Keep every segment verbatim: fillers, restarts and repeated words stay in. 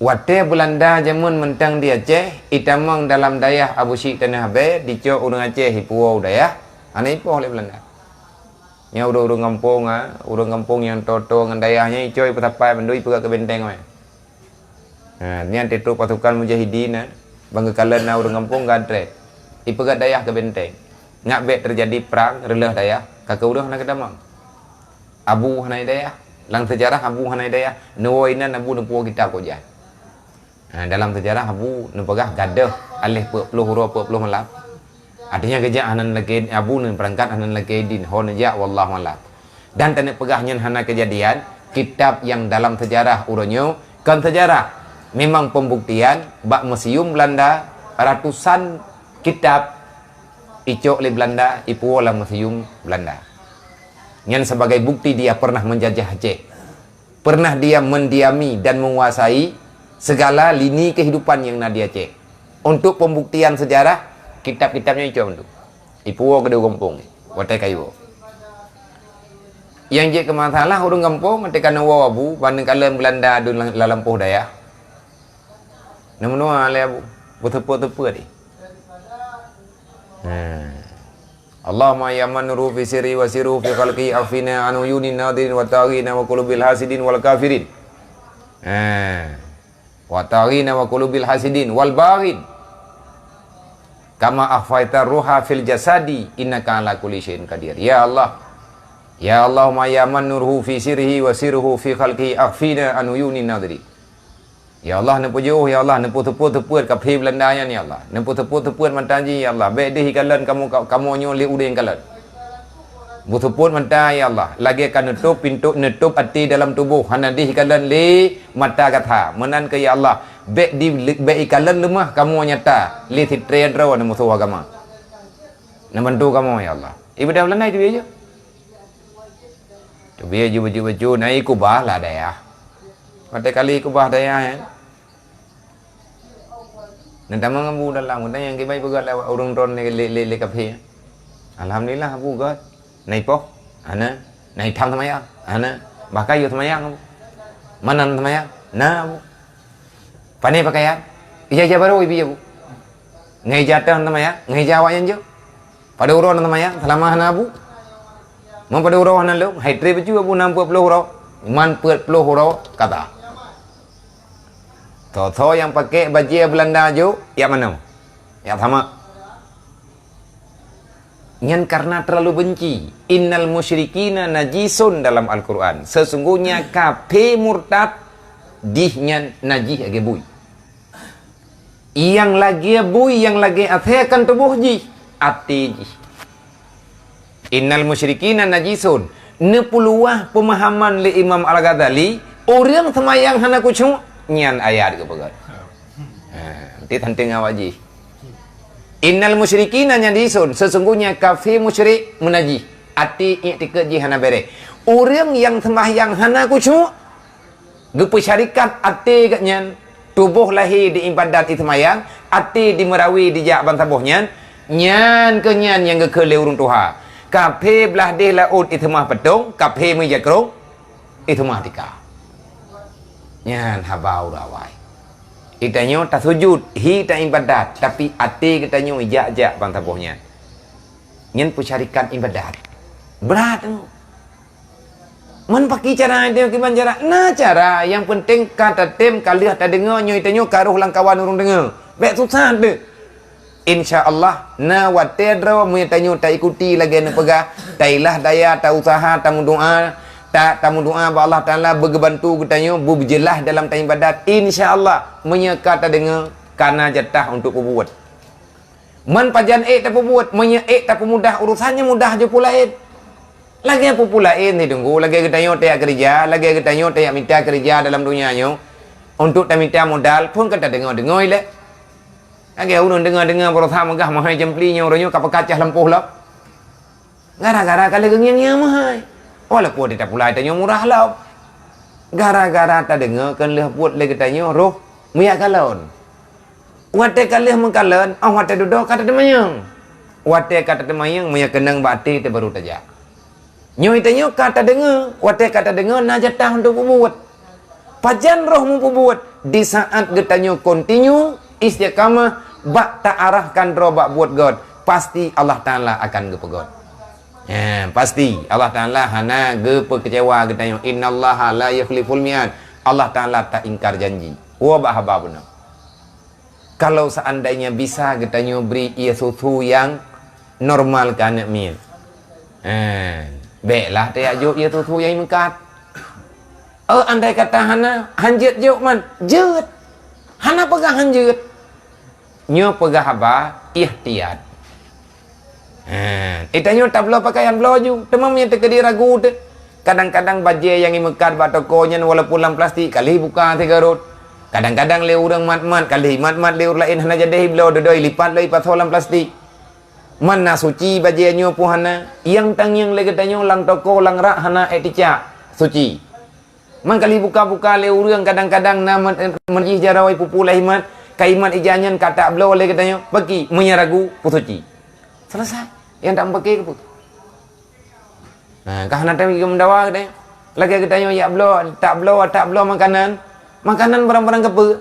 Watée Beulanda jameun mantong di Aceh, itamong dalam dayah Abusyik Taneuh Abée, dicok ureuëng Aceh ipuwoe u dayah, hana ipoh lé Beulanda. Nyan ureuëng-ureuëng gampông, ha, ureuëng gampông nyang toe-toe ngon dayah nyan icok ipeusapai bandum ipeugah keu benteng wai. Ha, nyan teutrok pasukan mujahidin, ha, ban geukalon na ureuëng gampông geuantre. Ipeugah dayah keu benteng. Ngat bék teujadi prang reuloh dayah, ka keu ureuëng hana geutamong. Abu hana dayah. Lam seujarah Abu hana dayah. Neuwoe inan Abu neupuwoe kitab keu jan. Ha, dalam seujarah Abu neupeugah gadôh aléh peuet ploh uroe peuet ploh malam. Artinya geujak hana lakée Abu neubeurangkat hana lakée idin, ho neujak wallahu alam. Dan taneuk peugah nyan hana keujadian, kitab nyang dalam seujarah uroe nyoe kon seujarah. Memang pembuktian bak museum Beulanda ratusan kitab icok lé Beulanda ipuwoe lam museum Beulanda. Nyan sebagai bukti dia pernah menjajah Aceh. Pernah dia mendiami dan menguasai segala lini kehidupan nyang na di Aceh. Untuk pembuktian sejarah, kitab-kitab nyan icok mandum. Ipuwoe keudeh gampông, watée ka iwoe. Nyang jeuet keu masalah ureuëng gampông, watée ka neuwoe Abu, ban neukalon Beulanda dum lam, lam lampôh dayah. Neumeunoe lé Abu, beuteupeue-teupeue di. Hmm. Allahumma ya man nuruhu fi sirri wa sirruhu fi khalqi akhfina an uyunin nadirin wa taghina wa qulubil hasidin wal kafirin. Ha. Wa taghina wa qulubil hasidin wal baghin. Kama akhfaita ruha fil jasadi innaka ala kulli syai'in qadir. Ya Allah. Ya Allahumma ya man nuruhu fi sirrihi wa sirruhu fi khalqihi akhfina an uyunin nadirin. Ya Allah, neupeujiôh, ya Allah, neupeuteupeuet-teupeuet kaphé Beulanda nyan, ya Allah. Neupeuteupeuet-teupeuet mata jih, ya Allah. Bék deuh ikalon kamoe, ka-, kamoe nyoe lé udeb kalon. Beuteupeuet mata, ya Allah. Lagée ka neutôb pintoe, neutôb até dalam tuboh, hana deuh ikalon lé mata gata. Meunan keu, ya Allah, bék di, bék ikalon leumah kamoe nyata lé sitré droe neumusoh agama. Neubantu kamoe, ya Allah. Ibadah Beulanda itu aja. Teubiet ju baju-baju, na ikubah lah dayah. Watée kali ikubah dayah, eh. Neutamong Abu dalam, geutanyoe nyang kiban peugah lé ureuëng droe lé, lé, lé, lé kaphé. Alhamdulillah, Abu gét. Na ipoh? Hana. Na itam seumayang? Hana. Bahkan yue seumayang, Abu. Meunan seumayang? Na, Abu. Pane pakaian? Ija-ija barô ibi, Abu. Ngai ija teuh seumayang, ngai ija awaknyan jeuet. Padub uroe na seumayang, seulama hana Abu. Meu padub uroe hana lôn, hai treb bacut Abu nam peuet ploh uroe, man peuet ploh uroe kata. Soe-soe nyang pakai bajée Beulanda jok, jak manoe. Jak sama. Nyan karena terlalu benci. Innal musyrikina najisun dalam Al-Quran. Sesungguhnya kaphé murtad dih nyan najih lagée bui. Nyang lagée bui, nyang lagée asée kan tuboh jih, até jih. Innal musyrikina najisun. Neupuluwah peumahaman lé Imam Al-Ghazali, ureuëng seumayang hana khusyuk, nyan ayat geupeugah. Ha, nanti tanteng awak jih. Innal musyrikina najisun, sesungguhnya kaphé musyrik meunajih, até iktikad jih hana béreh. Ureuëng nyang seumayang hana khusyuk, geupeusyarikat até geuhnyan, tuboh lahé di ibadat iseumayang, até di meurawi dijak bansaboh nyan, nyan keuh nyan nyang geukheun lé ureuëng tuha. Kaphé blaih deh laôt iseumah peutông, kaphé meujakrong iseumah tika. Nyan haba ureuëng awai. Geutanyoe tasujut, hi taibadat, tapi até geutanyoe ijak-jak bansaboh nyan. Nyan peusyarikat ibadat. Brat tu. Man pakri cara, kiban cara? Na cara, nyang peunteng ka tatem, ka lheueh tadeungoe, nyoe tanyoe ka rhoh lam kawan ureuëng deungoe. Bék susah deuh. Insya Allah, na watée droe meunyoe tanyoe taikuti lagée neupeugah, tailah daya, tausaha, tameudoa, ta-, tameudoa bak Allah Taala beugeubantu geutanyoe, beujeulaih dalam taibadat. Insya Allah, meunyoe ka tadeungoe, ka na jatah untuk peubuet. Man pajan ék tapeubuet, meunyoe ék tapeumudah urusan nyan mudah jeuet peue laén. Lagée peue-peue laén sidungku, lagée geutanyoe tajak keureuja, lagée geutanyoe tajak mita keureuja dalam donya nyoe, untuk tamita modal, phon ka tadeungoe-deungoe ilée. Lagée ureuëng deungoe-deungoe baroesa meugah meuhai jeumpli nyoe, uroe nyoe ka peukacah lampôh lom. Gara-gara ka lheueh geungieng-ngieng meuhai. Walaupun di tapulai tanyoe murah lom. Gara-gara tadeungoe kon lheueh buet lé geutanyoe rhoh meuyak kalon. Watée ka lheueh meukalon, óh watée dudoe ka tateumanyong. Watée ka tateumanyong, meunyoe keunong bak até teuh baru tajak. Nyoe tanyoe ka tadeungoe, watée ka tadeungoe na jatah untuk peubuet. Pajan rhoh meupeubuet, Di saat geutanyoe kontinu istiqamah bak taarahkan droe bak buet gét, pasti Allah Taala akan geupeugét. Ya, pasti Allah Taala hana geupeukeucewa geutanyoe. Innallaha la yukhliful mi'ad. Allah Taala tak ingkar janji. Woe bak haba beuna. Kalau seandainya bisa geutanyoe bri ie susu nyang normal keu aneuk miet, eh, béklah tajak jok ie susu nyang meukat. Oh, andai kata hana, hanjeuet jok man, jeuet. Hana peugah hanjeuet. Nyoe peugah haba ihtiyat. Ha, eh, tanyoe tabloe pakaian bloe ju, teuma meunyoe teukeudi ragu teuh. Kadang-kadang bajée nyang imeukat bak toko nyan walaupun lam plastik, ka lheueh buka sigarot. Kadang-kadang lé ureuëng mat-mat, ka lheueh mat-mat lé ureuëng laén hana jadeh ibloe, dudoe ilipat lé ipasoe lam plastik. Man na suci bajée nyoe pun hana, nyang tangieng lé geutanyoe lam toko lam rak hana ék ticak suci. Man ka lheueh buka-buka lé ureuëng, kadang-kadang na meujih jaroe ipupu lé imat, ka imat ija nyan ka tabloe lé geutanyoe, peuki meunyoe ragu peusuci. Selesai. Nyang tak meupaké keu peue? Nah, ka hana teurimong meudawa geutanyoe. Lagée geutanyoe jak bloe, tak bloe, tak bloe makanan. Makanan barang-barang keu peue?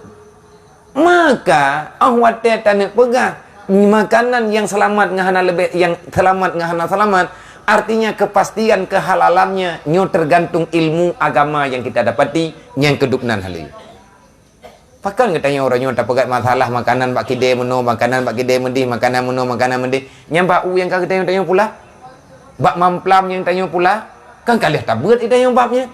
Maka, óh watée taneuk peugah, makanan nyang seulamat ngon hana leubeh, nyang seulamat ngon hana seulamat, artinya kepastian kehalalannya nyoe tergantung ilmu agama nyang kita dapati nyang keudub nan haleue. Pakon geutanyoe uroe nyoe tapeugét masalah makanan bak kidée meunoe, makanan bak kidée meudeh, makanan meunoe, makanan meudeh, nyang bak u nyang ka geutanyoe tanyoe pula? Bak mamplam nyang tanyoe pula, kan ka lheueh tabeuet i tanyoe bab nyan.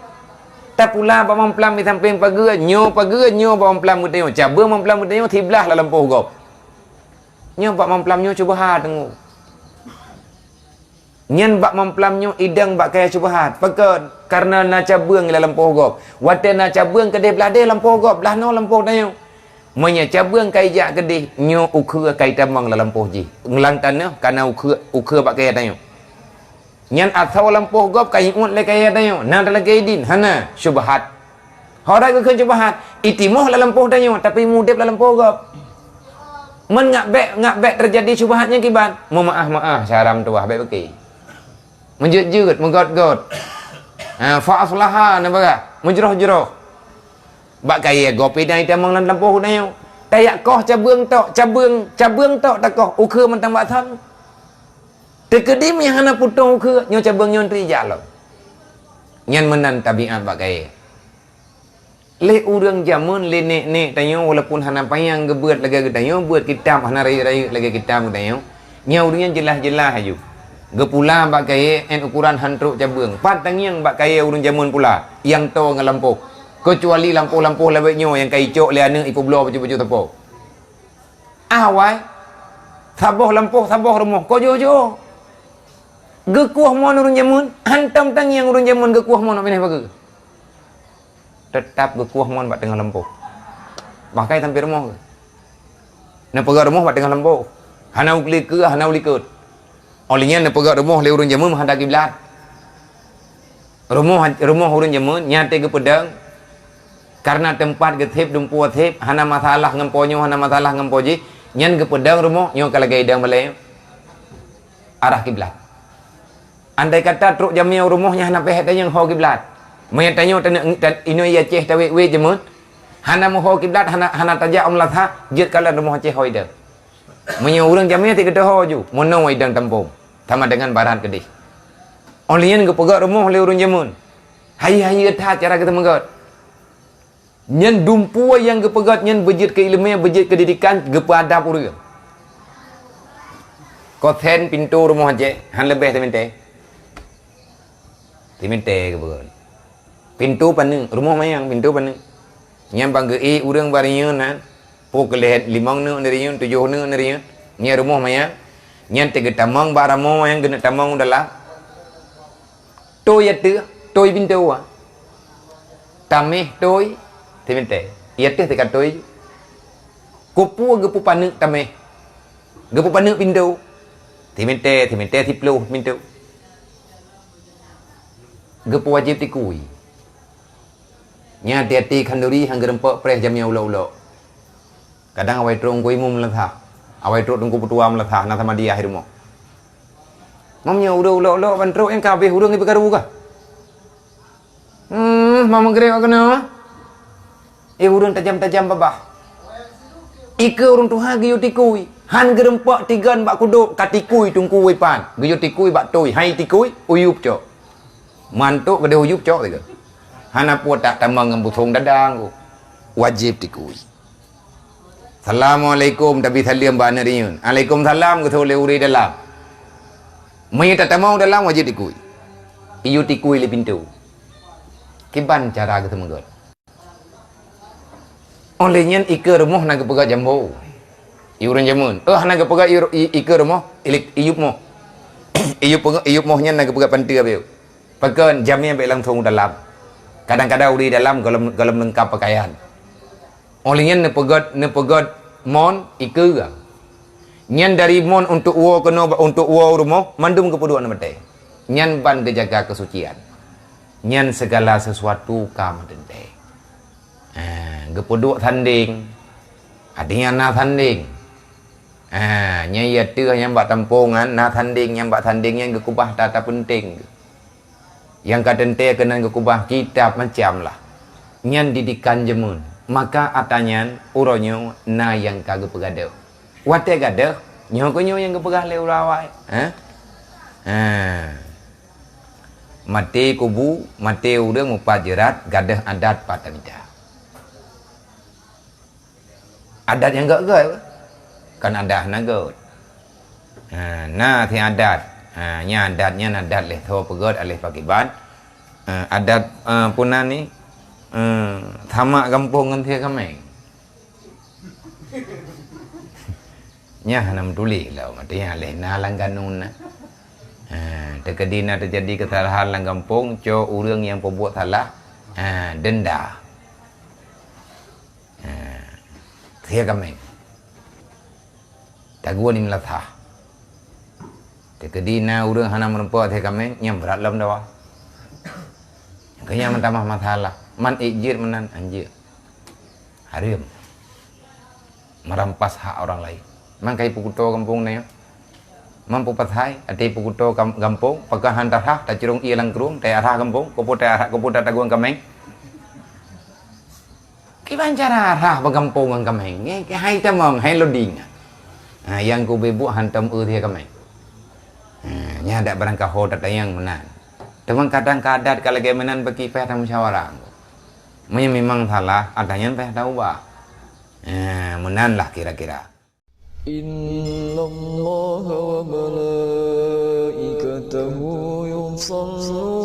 Tapula bak mamplam di sampéng pageue, nyoe pageue, nyoe bak mamplam geutanyoe. Cabeueng mamplam geutanyoe siblah lam lampôh gob. Nyoe bak mamplam nyoe cubaha teungoh. Nyan bak mamplam nyoe idong bak kayée cubaha. Pakon? Kareuna na cabeueng lam lampôh gob. Watée na cabeueng keudeh blah deh lampôh gob, blah noe lampôh tanyoe. Meunyoe cabeueng ka ijak keudeh, nyoe ukheue ka itamong lam lampôh jih. Lam tanoh ka na ukheue, ukheue bak kayée tanyoe. Nyan asoe lampôh gob ka iuet lé kayée tanyoe, na talakée idin, hana, syubhat. Hora geukheun syubhat, itimoh lam lampôh tanyoe, tapi mudeb lam lampôh gob. Meungat bék, ngat bék teujadi syubhat nyan kiban, meumaáh-maáh, syaram tuwah bék beuki. Meujeuet-jeuet, meugôt-gôt. Ha, fa aslaha, na bagah, meujroh-jroh. Bak kayée gob idang itamong lam lampôh tanyoe. Tajak koh cabeueng tok, cabeueng, cabeueng tok takoh, ukheue mantong bak thon. Teukeudi meunyoe hana putong ukheue, nyoe cabeueng nyoe teuijak lom. Nyan meunan tabiat bak kayée. Lé ureuëng jameun, lé nék-nék tanyoe, walaupun hana panyang geubeuet lagée geutanyoe, beuet kitab hana rayeuk-rayeuk lagée kitab geutanyoe, nyan ureuëng nyan jeulaih-jeulaih aju. Geupula bak kayée, én ukuran han trok cabeueng. Pat tangieng bak kayée ureuëng jameun pula, nyang toe ngon lampôh. Keucuali lampôh-lampôh labét nyoe nyang ka icok lé aneuëk ipeubloe bacut-bacut sapo. Awai, saboh lampôh, saboh rumoh, ko jôh-jôh. Geukueh mon ureuëng jameun, hantom tangieng ureuëng jameun geukueh mon binéh pageue. Teutap geukueh mon bak teungoh lampôh. Bahkai sampoe rumoh geuh. Neupeugét rumoh bak teungoh lampôh. Hana u likot, hana u likot. Óh lheueh nyan neupeugét rumoh lé ureuëng jameun meuhadap kiblat. Rumoh, rumoh ureuëng jameun nyan teuh geupeudong, kareuna teumpat geutheb dumpeue theb, hana masalah ngon po nyoe, hana masalah ngon po jih, nyan geupeudong rumoh nyoe ka lagée idong balée nyoe, arah kiblat. Andai kata trok jamé u rumoh nyan hana peuhé tanyong ho kiblat, meunyoe tanyoe taneuk, ta-, inoe i Aceh tawét-wét jameun, hana meuho kiblat, hana, hana tajak u meulasah, jeuet kalon rumoh Aceh ho idong. Meunyoe ureuëng jamé teuh geuteuho ju, meunoe idong tampông, sama dengan barat keudeh. Óh lheueh nyan geupeugét rumoh lé ureuëng jameun. Hayeue-hayeue that cara geuteumeugét. Nyan dumpeue nyang geupeugét nyan beujeuet keu iéleumé, beujeuet keu didikan, geupeuadab ureuëng. Kosen pintoe rumoh Aceh, han leubeh teuminte. Teuminte geupeugét. Pintoe paneuk, rumoh manyang, pintoe paneuk. Nyan ban geu-ék ureuëng bak riyeuen nyan, po keu lhée limong neuk neuriyeuen, tujoh neuk neuriyeuen, nyan rumoh manyang, nyan teugeutamong bak ramoe nyang geuneuk tamong u dalam. Toi ateueh, toi pintoe. Taméh toi, teuminte. Ateueh teuka toi. Keupeue geupeupaneuk taméh? Geupeupaneuk pintoe. Teuminte, teuminte siploh pintoe. Geupeuwajéb tikui. Nyan hati-hati khanduri han geureumpok preh jamé ulok-ulok. Kadang awai trok Teungku Imum meulasah, awai trok Teungku Peutua meulasah, na samadiyah di rumoh. Meunyoe ureuëng ulok-ulok ban trok nyang ka habéh ureuëng ipeukaru kah? Hmm, ma meugreb keunoe. Eh, ureuëng tajam-tajam babah. Ikeue ureuëng tuha geuyue tikui. Han geureumpok tigon bak kudok ka tikui teungku waipan. Geuyue tikui bak toi, hai tikui, uyueb cok. Mantok geudeh uyueb cok tiga. Hana puet tak tamong ngon busong dadang ku. Wajéb tikui. Assalamualaikum, tabi saleuem bak aneuk riyeun. Alaikumsalam, geutho lé ureuëng dalam. Meunyoe tatamong dalam, wajéb tikui. Iyue tikui lé pintoe. Kiban cara geuteumeugöt. Óh lheueh nyan ikeue rumoh na geupeugah jambo. Iyue ureuëng jameun. Óh na geupeugah iyue, i-, ikeue rumoh, ilik, iyueb moh. Iyueb peugah, iyueb moh nyan na geupeugah panteue abeu. Pakon jamé bèk langsong u dalam. Kadang-kadang ureuëng dalam gohlom, gohlom leungkap pakaian. Óh lheueh nyan neupeugöt, neupeugöt mon ikeue. Nyan dari mon untuk woe keunoe ba-, untuk woe u rumoh, mandum geupeuduek aneuk batèe. Nyan ban geujaga keusucian. Nyan segala sesuatu ka meuteuntèe. Ha, geupeuduek sandeng. Artinya na sandeng. Ha, nyan ya teuh nyang bak tampong nyan, na sandeng nyang bak sandeng nyan geukeubah ata-ata peunteng. Nyang ka teuntèe keunan geukeubah kitab macam lah. Nyan didikan jameun. Maka ata nyan uroe nyoe na nyang ka geupeugadôh. Watèe gadôh, nyoe keuh nyoe nyang geupeugah lé ureuëng awai. Ha? Ha. Maté kubu, maté ureuëng mupat jeurat, gadôh adat pat tamita. Adat nyang gét-gét, kan adat na gét. Ha, na si adat. Ha, nya adat nyan adat leh tho peugöt aleh pakiban. Ha, adat, eh, puna ni, eh, sama gampông ngon si kameng. Nyan hana meutuléh lom, artinya leh na lam ganun na. Ha, teukeudi na teujadi keusalahan lam gampông, cok ureuëng nyang peubuet salah, ha, denda. Ha, sie kameng. Tagun di meulasah. Teukeudi na ureuëng hana meureumpok sie kameng, nyan brat lom dawa. Keu nyan meutamah masalah. Man ék jeuet meunan, hanjeuet. Hareuem. Merampas hak orang lain. Man kai peukuto gampông na nyoe. Man peupathai, até peukuto kam-, gampông, pakon han tarhah, tacurông ie lam krueng, tayarhah gampông, keupeue tayarhah, keupeue tatagun kameng. Kiban cara rhah bak gampông ngon kameng, nyan keuh hai tamong, hai loading. Ha, nyang keubeue buet hantom eu sie kameng. Ha, nyan adat barangkaho tatanyong meunan. Teuma kadang keu adat ka lagèe meunan beukipéh tamusyawarah. Meunyoe memang salah, adat nyan payah taubah. Ha, meunan lah kira-kira. إن الله وملائكته يصلون